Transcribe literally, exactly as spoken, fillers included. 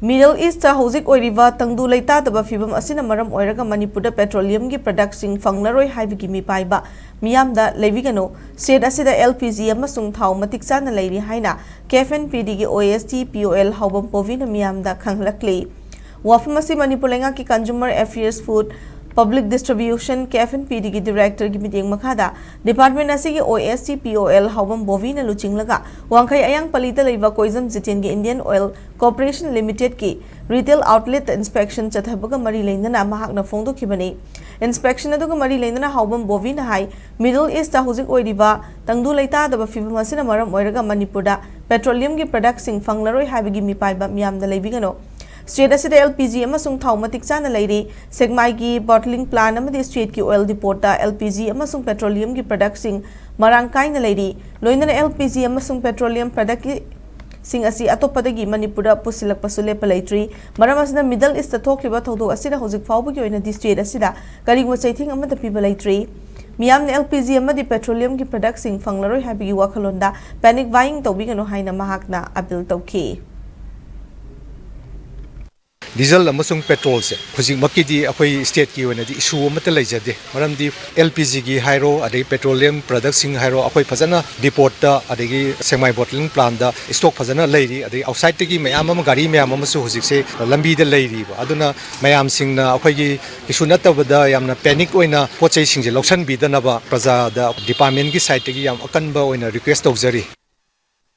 Middle East ꯍꯧꯖꯤꯛ ꯑꯣꯏꯔꯤꯕ ꯇꯪꯗꯨ ꯂꯩꯇꯥꯗꯕ ꯐꯤꯕꯝ ꯑꯁꯤꯅ ꯃꯔꯝ ꯑꯣꯏꯔꯒ ꯃꯅꯤꯄꯨꯔꯗ petroleum ꯒꯤ product ꯁꯤꯡ ꯐꯪꯂꯔꯣꯏ ꯍꯥꯏꯕꯒꯤ ꯃꯤꯄꯥꯏꯕ ꯃꯤꯌꯥꯝꯗ ꯂꯩꯕꯤꯒꯅꯨ꯫ State ꯑꯁꯤꯗ L P G ꯑꯃꯁꯨꯡ ꯊꯥꯎ ꯃꯇꯤꯛ ꯆꯥꯅ ꯂꯩꯔꯤ ꯍꯥꯏꯅ K F N P D ꯒꯤ O S D P O L ꯍꯥꯎꯕꯝ ꯕꯣꯕꯤꯅ ꯃꯤꯌꯥꯝꯗ ꯈꯪꯍꯜꯂꯛꯂꯤ꯫ ꯋꯥꯐꯝ ꯑꯁꯤ ꯃꯅꯤꯄꯨꯔ ꯂꯩꯉꯥꯛꯀꯤ Consumer Affairs, Food, Public Distribution, K F N P D ꯒꯤ director ꯒꯤ ꯃꯤꯠꯌꯦꯡ ꯃꯈꯥꯗ department ꯑꯁꯤꯒꯤ O S D P O L ꯍꯥꯎꯕꯝ ꯕꯣꯕꯤꯅ ꯂꯨꯆꯤꯡꯂꯒ ꯋꯥꯡꯈꯩ ꯑꯌꯥꯡ ꯄꯜꯂꯤꯗ ꯂꯩꯕ ꯀꯣꯏꯖꯝ ꯖꯤꯇꯦꯟꯒꯤ Indian Oil Corporation Limited ꯀꯤ retail outlet inspection ꯆꯠꯊꯕꯒ ꯃꯔꯤ ꯂꯩꯅꯅ ꯃꯍꯥꯛꯅ ꯐꯣꯡꯗꯣꯛꯈꯤꯕꯅꯤ꯫ Inspection ꯑꯗꯨꯒ ꯃꯔꯤ ꯂꯩꯅꯅ ꯍꯥꯎꯕꯝ ꯕꯣꯕꯤꯅ ꯍꯥꯏ, Middle East ꯍꯧꯖꯤꯛ ꯑꯣꯏꯔꯤꯕ ꯇꯪꯗꯨ ꯂꯩꯇꯥꯗꯕ ꯐꯤꯕꯝ ꯑꯁꯤꯅ ꯃꯔꯝ ꯑꯣꯏꯔꯒ ꯃꯅꯤꯄꯨꯔꯗ petroleum ꯒꯤ product ꯁꯤꯡ ꯐꯪꯂꯔꯣꯏ ꯍꯥꯏꯕꯒꯤ ꯃꯤꯄꯥꯏꯕ ꯃꯤꯌꯥꯝꯗ ꯂꯩꯕꯤꯒꯅꯨ꯫ State ꯑꯁꯤꯗ L P G ꯑꯃꯁꯨꯡ ꯊꯥꯎ ꯃꯇꯤꯛ ꯆꯥꯅ ꯂꯩꯔꯤ꯫ ꯁꯦꯛꯃꯥꯏꯒꯤ bottling plant ꯑꯃꯗꯤ state ꯀꯤ oil depot ꯇ L P G ꯑꯃꯁꯨꯡ petroleum ꯒꯤ product ꯁꯤꯡ ꯃꯔꯥꯡ ꯀꯥꯏꯅ ꯂꯩꯔꯤ꯫ ꯂꯣꯏꯅꯅ L P G ꯑꯃꯁꯨꯡ petroleum product ꯁꯤꯡ ꯑꯁꯤ ꯑꯇꯣꯞꯄꯗꯒꯤ ꯃꯅꯤꯄꯨꯔꯗ ꯄꯨꯁꯤꯜꯂꯛꯄꯁꯨ ꯂꯦꯞꯄ ꯂꯩꯇ꯭ꯔꯤ꯫ ꯃꯔꯝ ꯑꯁꯤꯅ, Middle East ꯊꯣꯛꯂꯤꯕ ꯊꯧꯗꯣꯛ ꯑꯁꯤꯗ ꯍꯧꯖꯤꯛ ꯐꯥꯎꯕꯒꯤ ꯑꯣꯏꯅꯗꯤ state ꯑꯁꯤꯗ ꯀꯔꯤꯒꯨꯝꯕ ꯆꯩꯊꯦꯡ ꯑꯃꯠꯇ ꯄꯤꯕ ꯂꯩꯇ꯭ꯔꯤ꯫ ꯃꯤꯌꯥꯝꯅ L P G ꯑꯃꯗꯤ petroleum ꯒꯤ product ꯁꯤꯡ ꯐꯪꯂꯔꯣꯏ ꯍꯥꯏꯕꯒꯤ ꯋꯥꯈꯜꯂꯣꯟꯗ panic buying ꯇꯧꯕꯤꯒꯅꯨ ꯍꯥꯏꯅ ꯃꯍꯥꯛꯅ appeal ꯇꯧꯈꯤ꯫ Diesel ꯑꯃꯁꯨꯡ petrol ꯁꯦ ꯍꯧꯖꯤꯛꯃꯛꯀꯤꯗꯤ ꯑꯩꯈꯣꯏ state ꯀꯤ ꯑꯣꯏꯅꯗꯤ issue ꯑꯃꯠꯇ ꯂꯩꯖꯗꯦ꯫ ꯃꯔꯝꯗꯤ L P G ꯒꯤ ꯍꯥꯏꯔꯣ, ꯑꯗꯒꯤ petroleum product ꯁꯤꯡ ꯍꯥꯏꯔꯣ, ꯑꯩꯈꯣꯏ ꯐꯖꯅ depot ꯇ, ꯑꯗꯒꯤ ꯁꯦꯛꯃꯥꯏ bottling plant ꯗ stock ꯐꯖꯅ ꯂꯩꯔꯤ꯫ ꯑꯗꯒꯤ outside ꯇꯒꯤ ꯃꯌꯥꯝ ꯑꯃ, ꯒꯥꯔꯤ ꯃꯌꯥꯝ ꯑꯃꯁꯨ ꯍꯧꯖꯤꯛꯁꯦ ꯂꯝꯕꯤꯗ ꯂꯩꯔꯤꯕ꯫ ꯑꯗꯨꯅ ꯃꯌꯥꯝꯁꯤꯡꯅ ꯑꯩꯈꯣꯏꯒꯤ ꯀꯩꯁꯨ ꯅꯠꯇꯕꯗ ꯌꯥꯝꯅ panic ꯑꯣꯏꯅ ꯄꯣꯠ ꯆꯩꯁꯤꯡꯁꯦ ꯂꯧꯁꯤꯟꯕꯤꯗꯅꯕ ꯄ꯭ꯔꯖꯥꯗ department ꯀꯤ side ꯇꯒꯤ ꯌꯥꯝ ꯑꯀꯟꯕ ꯑꯣꯏꯅ request ꯇꯧꯖꯔꯤ꯫